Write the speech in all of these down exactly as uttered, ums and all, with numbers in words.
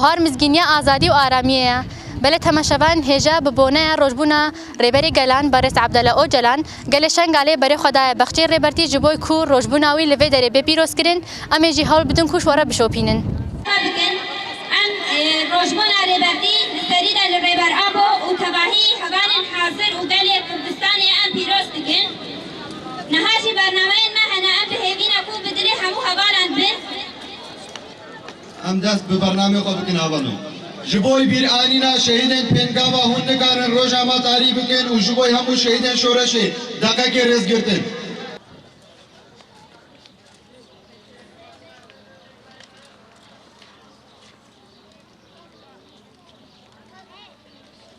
Buhar mizgîniya azadî û aramiyê ye. Belê temaşevanên hêja bi boneya rojbûna Rêberê Gelan Berêz Abdullah Ocalan gelê Şengalê berê xwe daye bexçeyê Rêbertî ji bo ku rojbûna wî li vê derê bê pîrozkirin, em ê jî hewl bidin ku ji we re bişopînin. Bikin, em, e, rojbûna Rêbertî li serî de li Rêber Apo û tevahî hevalên hazir û gelê Kurdistanê em pîroz dikin. Niha jî bernameyên me hene, em bi hêvî ne ku bi dilê hemû hevalan bin. Em dest bi bernameyê xwe bikin, hevalno. Ji bo bîranîna şehîdên Pêngava hûn nikarin roja me tarî bikin û ji bo hemû şehîdên şoreşê deqekê rêzgirtin.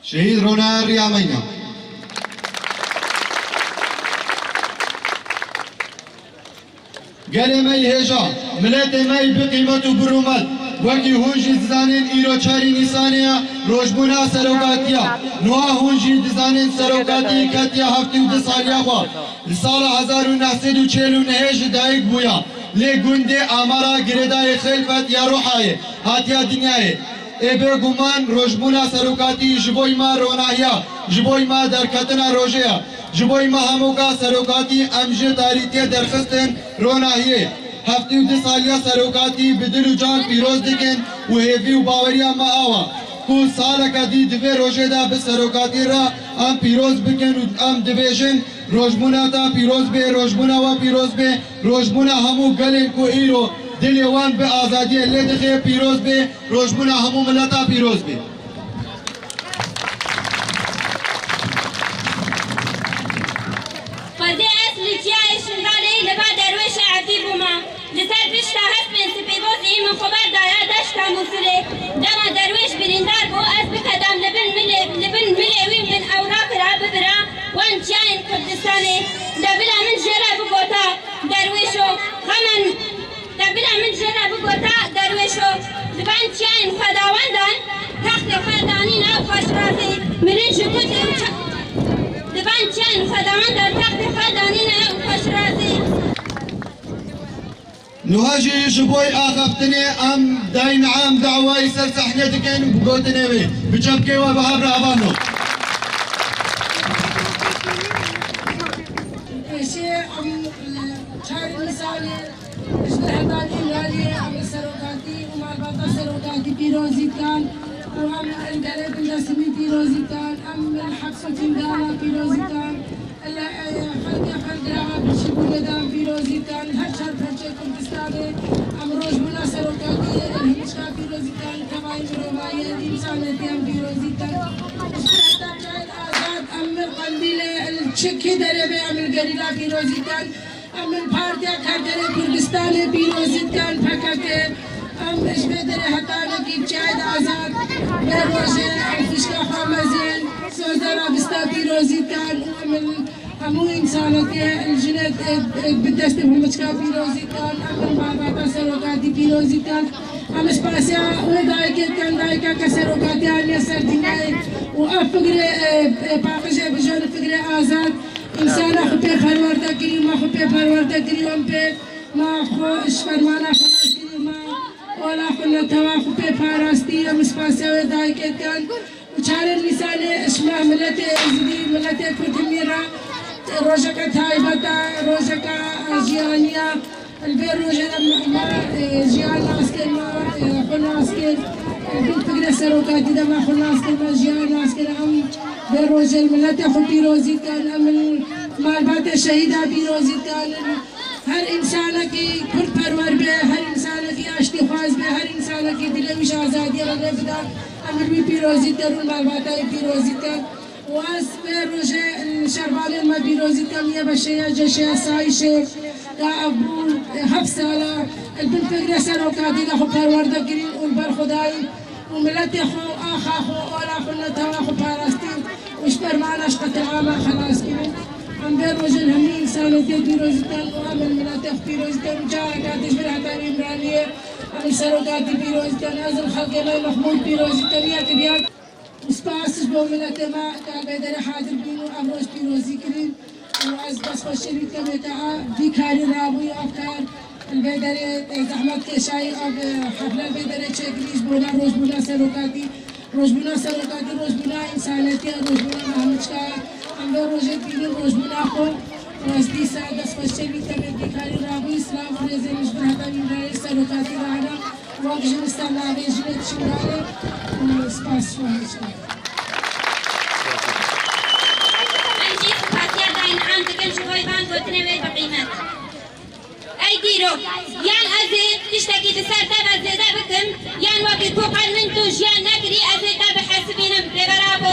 Şehîd Rona Riyameyna. Gelê me yî hêja, miletê me yî bi qîmet û bi rûmet, wekî hûn jî dizanên îro çarî Nîsanê ye, rojbûna serokatiya. Niha hûn jî dizanên serokatî ketiye heftê û du saliya xwe. Li sala hezar û neh sed û çil û nehê ji dayik bûya. Lê gundê Amara girêdayê xilfet ya Ruhayê hatiye dinyayê. Ê bêguman rojbûna serokatî ji bo me ronahiya, ji bo me derketina rojê ye. Ji bo me hemûka serokatî em ji tarîtiyê derxistin ronahiyê. Heftê û du saliya serokatî bi dil û can pîroz dikin û hêvî û baweriya me awa ku saleke dî di vê rojê de bi serokatî re em pîroz bikin û em dibêjin, rojbûna te pîroz bê, rojbûna we pîroz bê, rojbûna hemû gelên ku îro dilê wan bi azadiyê lê dixe pîroz bê, rojbûna hemû mileta pîroz bê. Xwezî ez li çiyayê Şingalê li ba Derwêşê Evdî bûma. Li ser pişta hespên spîbozî min xwe berdaye deşta Mûsilê. Dema Derwêş birîndar bû, ez biqedam li bin milê, li bin milê wî min ew rakira bibira wan çiyayên Kurdistanê. De bila min jê re bigota, Derwêşo, xemen, de bila min jê re bigota, Derwêşo, di van çiyayên xwedawendan textê xwe danîne û xweşirazî. Mirin ji kutê û ça-, di van çiyayên xwedawendan textê xwe danîne û xweşirazî. Niha jî ji bo axaftinê em dayne em dawayî ser sehnê dikin û bi gotinê wê, bi çepkê we bi hev re avano. Pêşê em, e, çar Nîsanê ji ber hetanî Îmraliyê em li serokatî û malbata serokatî pîrozî dikin û em li gelê Bindesimî pîrozî dikin, em li heps û zîndana pîrozî dikin. Ele, e, xelkê xwe girava birçîbûnê de em pîrozî dikin. Her çar perçeyê Kurdistanê em rojbûna serokatiyê li Himîçka pîrozî dikin. Tevayî mirovahiyê, însanetiyê em pîrozî dikin. Ji heta çayên azad em li Qendîlê, li çi kî derê be em li gerîla pîrozî dikin. Em li Partiya Karkerê Kurdistanê pîrozî dikin, P K K. Em ji vê derê hetanekî çiyayê de azad. Vê rojê em fişka xwe mezin, soza ravista pîrozî dikin û em li Hemû însanetiyê, jinê, e, e, bi destê Himîçka pîrozî dikin, em malbata serokatî pîrozî dikin. Em spasiya wê dayikê dikin, dayika ke serokatiya aniye ser dinyayê û ev fikrê, e, e, paqijê bi jin fikrê azad, însana xwe pê perwerde kirî, me xwe pê perwerde kirî, em pê me xwe ji fermana xelas kirî, me ola xwe netewa xwe pê parastî, em spasiya wê dayikê dikin. Û çarê Nîsanê ji me miletê Êzidî, miletê Kurd hemî re rojeke taybet e, rojeke jiyaniya. Li vê rojê de me, me, e, jiyan nas kir, me, e, xwe nas kir. Li bin fikrê serokatî de me xwe nas kir, me jiyan nas kir. Em vê rojê li miletê xwe pîrozî dikin, em li malbatê şehîda pîrozî dikin. Her însanekî kurdperwer be, her însanekî aştîxwaz be, her însanekî dilê wî ji azadiyê re lê bida, em li wî pîrozî dikin û malbata wî pîrozî dikin. Û ez vê rojê li şervanên me pîrozî dikim, yê beşeya ceşeya sayîşê ya ev bû heft sala li bin fikrê serokatî de xwe perwerde kirîn û li ber xwe dayîn. û miletê xwe û axa xwe û ola xwe netewa xwe parastîn û ji fermana ji qetilama xelas kirin. Em vê rojê li hemî însanetiyê pîrozî dikin û em li miletê xwe pîrozî dikin û careke dî ji vir heta Îmraliyê em li serokatî pîrozî dikin. Ez li xelkê me Mexmûd pîrozî dikim, yek bi yek. Û spas ji bo miletê me ke li vê derê hazir bûn û ev roj pîrozî kirin. Ez destxweşê wî dikim, êka vî karî rabûyî, ev kar li vê derê, e, zehmet kêşayî, ev, e, hefle li vê derê çêkirî ji bona rojbûna serokatî, rojbûna serokatî, rojbûna însanetî ye, rojbûna mehmiçka ye. Em vê rojê dibînin rojbûna xwe. Û ez dîsa destxweşê wî dikim, êka vî karî rabûyî, silav û rêzê min ji vir heta Îmraliyê serokatî re hene. Wek jin li ser navê jinê dişimdane û spas ji we re. Em jî spasiya dayînan dikin ji bo van gotinê wê bi qîmet. Ey dîrok, yan ez ê tiştekî li ser te ve zêde bikim, yan wekî ku qet min tu jiyan nekirî, ez ê te bihesibînim. Rêber Apo.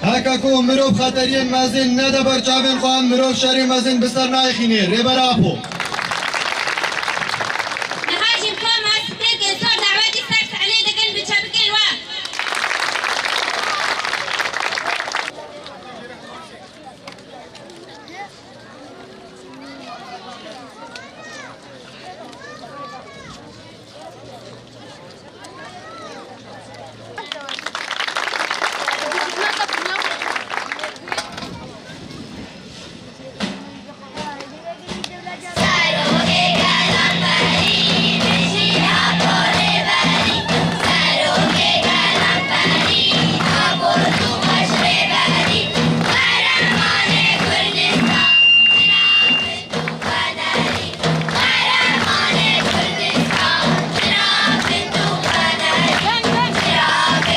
Heke ku mirov xeteriyên mezin nede ber çavên xwe, mirov şerê mezin bi ser nayêxîne. Rêber Apo. Niha jî bi koma stêrkên sor dawetî ser sehnê dikin, bi çepikên we.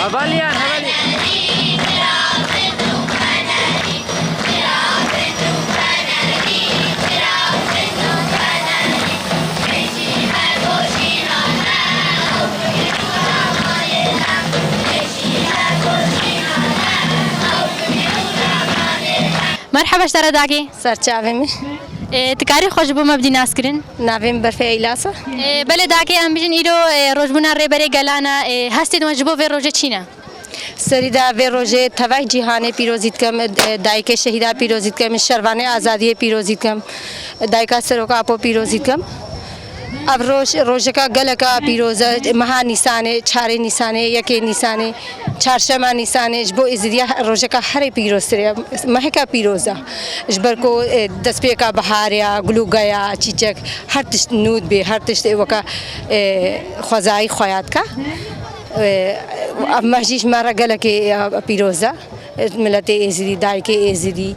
Hevalîyan, hevalî. Merheba ji te re dakê. Ser çavê min. Ê, tu karî xwe ji bo me bidî naskirin? Navê min Berfê Eylas e. Ê, belê dakê, em bijin îro, ê, rojbûna Rêberê Gelan e, ê, hestên we ji bo vê rojê çi ne? Serî de vê rojê tevek cîhanê pîrozî dikim, ê, dayikê şehîda pîrozî dikim, şervanê azadiyê pîrozî dikim, dayika Serok Apo pîrozî dikim. Ev roj, rojeka geleka pîroz e, meha Nîsanê, çarê Nîsanê, yekê Nîsanê, çarşema Nîsanê, ji bo Êzidiya rojeka herê pîroztir e, meheka pîroz e. Ji ber ku, e, destpêka biharê ya, gul û geya, çîçek, her tişt nû dibê, her tişt, e, weke, e, xwezayî xweya dike. E, ev meh jî ji me re gelekê, e, pîroz e. Miletê Êzidî, dayikê Êzidî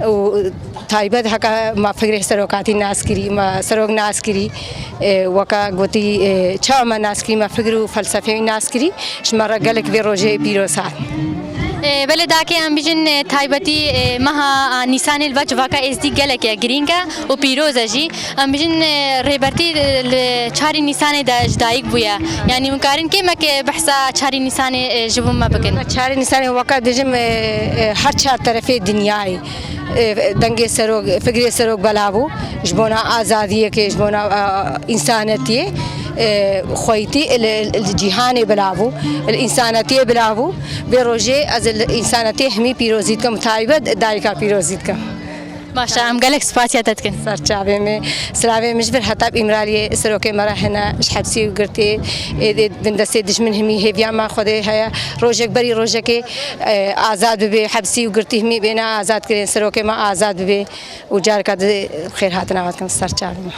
û taybet heke ma fikrê serokatî nas kirî, ma serok nas kirî, e, weke gotî, e, çawa me nas kirî, me fikr û felsefeyê nas kirî, ji me re gelek vê rojê pîroz hat. E, belê dakê em bijin, e, taybetî, e, meha, a, Nîsanê li va civaka Êzidî gelek e, girîng e û pîroz e jî. Em bijin, e, Rêbertî, e, li çarê Nîsanê de ji dayik bûye. Yanî hûn karin kêmek, e, behsa çarê Nîsanê, e, ji bo me bikin? Çarê Nîsanê weke dijim, e, e, her çar terefê dinyayê, e, dengê serok, fikrê serok belav bû. Ji bona azadiyê ke, ji bona, e, însanetiyê, e, xweytî li, li cîhanê belav bû, li însanetiyê belav bû. Vê rojê ez li însanetiyê hemî pîrozî dikim, taybet dayika pîrozî dikim. Baş e, em gelek spasiya te dikin. Ser çavê me. Silavê min ji vir heta bi Îmraliyê serokê me re hene, ji hepsî û girtî, ê, ê, bin destê dijmin hemî hêviya me Xwedê heye. Rojek berî rojekê, e, azad bibe, hepsî û girtî hemî bêne azad kirin, serokê me azad bibe û careka di xêr hatina we dikim ser çavê me.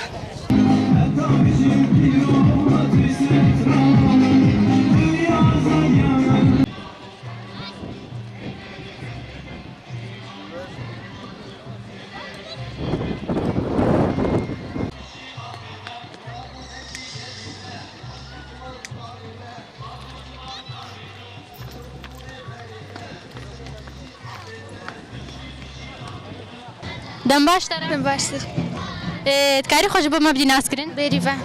Dem baş te re. Dem baştir. Ê, dikarî xwe ji bo me bidî naskirin? Bêrîvan.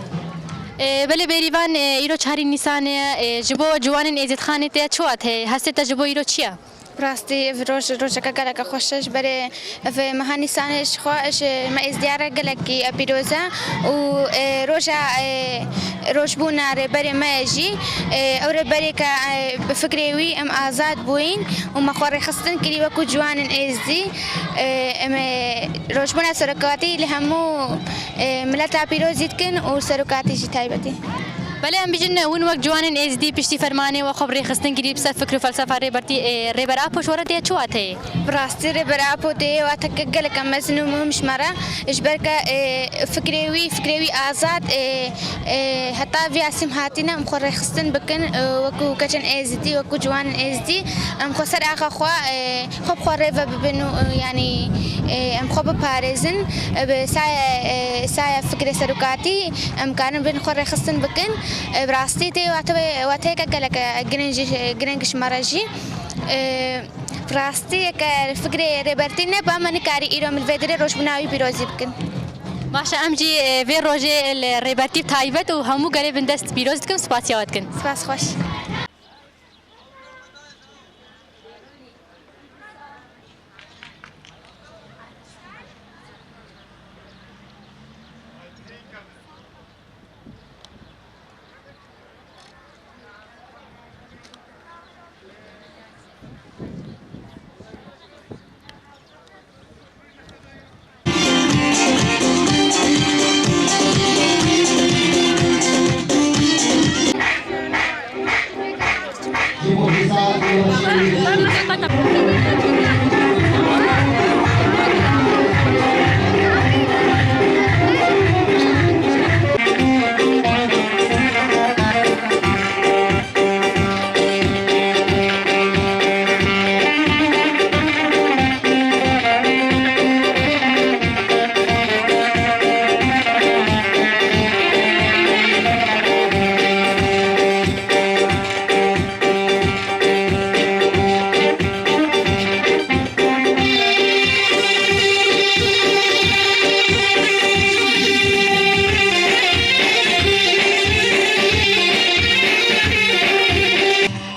Ê, belê Bêrîvan, ê, îro çarî Nîsan e, ê, ji bo ciwanên Êzidxanê te çi wat heye? Hestê te ji bo îro çi ye? Bi rastî ev roj, rojeke geleke xweş e, ji berê ev meha Nîsanê ji xwe ji me Êzdiya re gelekî pîroz e û, e, roja, e, rojbûna rêberê me ye jî, e, ew rêberê ke, e, bi fikrê wî em azad bûyîn û me xwe rêxistin kirî wekû ciwanên Êzdî. E, em ê rojbûna serokatî li hemû, e, mileta pîrozî dikin û serokatî jî taybetî. Belê em bêjin, hûn wek ciwanên êzdî piştî fermanê we xwe bi rêxistin girî bi ser fikr û felsefa Rêbertî, ê, Rêber Apo ji we re diye çi wate ye? Bi rastî Rêber Apo tê wateke geleke mezin û muhim ji me re. Ji ber ke, ê, fikrê wî, fikrê wî azad, ê, ê, heta vî asîm hatîne em xwe rêxistin bikin, ê, wekû keçên êzdî, wekû ciwanên êzdî, em xwe ser axa xwe, ê, xwe bi xwe rê ve bibin û, ê, yanî, ê, em xwe biparêzin. Ê, bi saya, ê, saya fikrê serokatî em karin bin xwe rêxistin bikin. Ê, bi rastî tê wate-, wateyeke geleke giring ji, giring ji me re jî. Ê, bi rastî yeke fikrê Rêbertî neba me nikarî îro min vê dirê rojbûna wî pîrozî bikin. Baş e, em jî, ê, vê rojê li Rêbertî bi taybet û hemû gelê bindest pîroz dikim, spasiya we dikin. Spas xweş.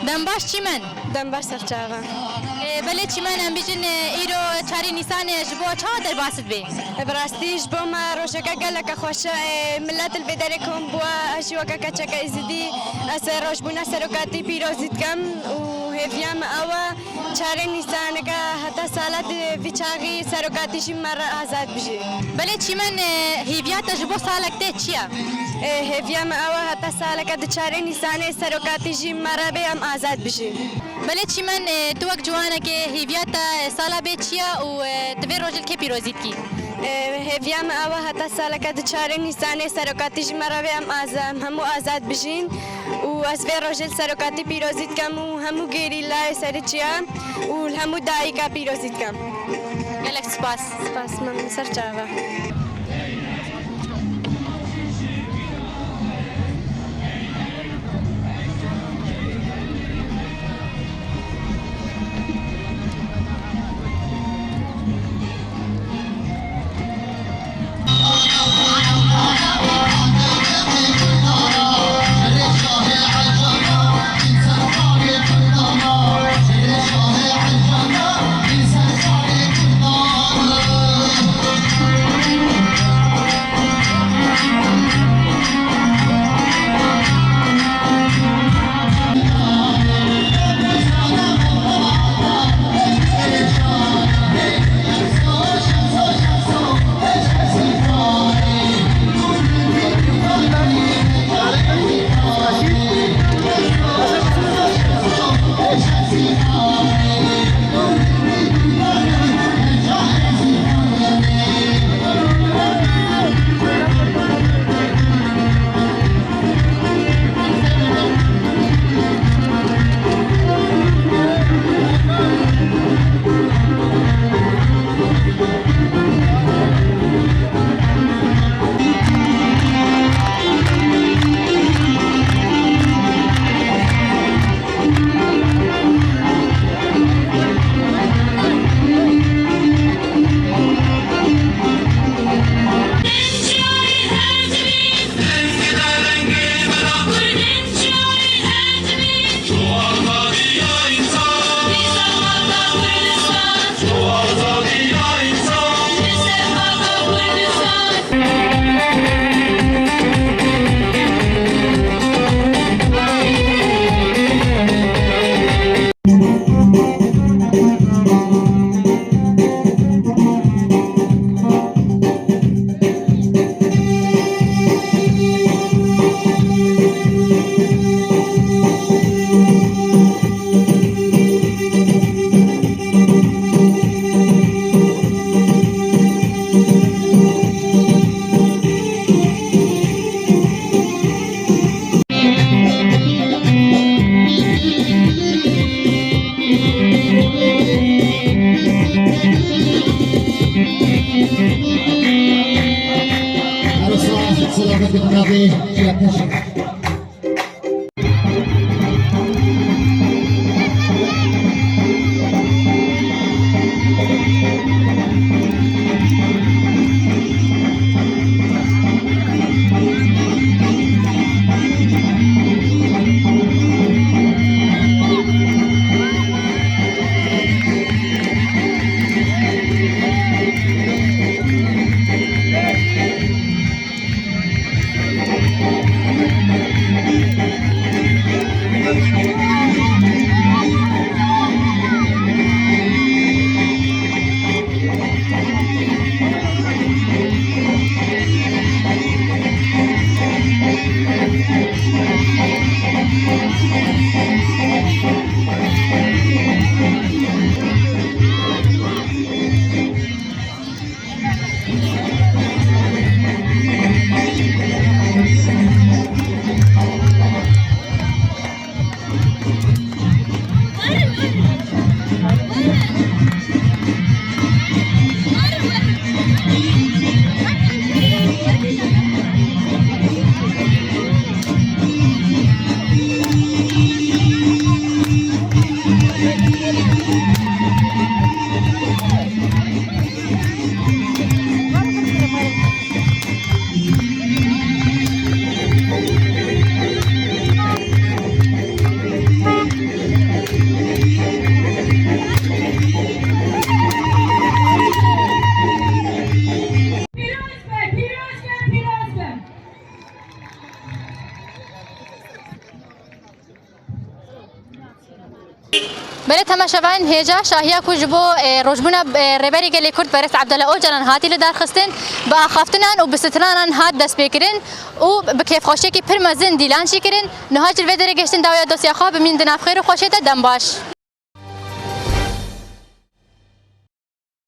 Dem baş çîmen. Dem baş serçava. Ê, belê çîmen em bêjin, ê, îro çarê Nîsanê ji bo çawa derbas dibe? Ê, bi rastî ji bo me rojeke geleke xweş e. Ê, milet li vê derê kom bûye, ez jî weke keçeke Êzidî, ez ê rojbûna serokatî pîrozî dikim û hêviya me ew e. Çarê Nîsaneke heta sala di vî çaxî serokatî jî me re azad bijî. Belê çîmen, e, hêviya te ji bo salek te çi ye? E, hêviya me ew e heta saleke di çarê Nîsanê serokatî jî me re bê em azad bijîn. Belê çîmen, e, tu wek ciwanekê hêviya te sala bê çi ye û, e, tu vê rojê li kê pîrozî dikî? E, hêviya me ew e heta saleke di çarê Nîsanê serokatî jî me re bê em az-, em hemû azad bijîn. Û ez vê rojê li serokatî pîrozî dikim û hemû gerîlayê Serîçiya û li hemû dayika pîrozî dikim. Gelek spas. Spas, memnun, ser çava. Belê temaşevanên hêja, şahiya ku ji bo, e, rojbûna, e, Rêberê Gelê Kurd Berêz Abdullah Ocalan hatî lidarxistin, bi axaftinan û bi stranan hat destpêkirin û bi kêfxweşiyekî pir mezin dîlan jî kirin. Niha jî li vê derê gihiştin dawiya dostiya xwe, bimînin di nav xêr û xweşiyê de, dem baş.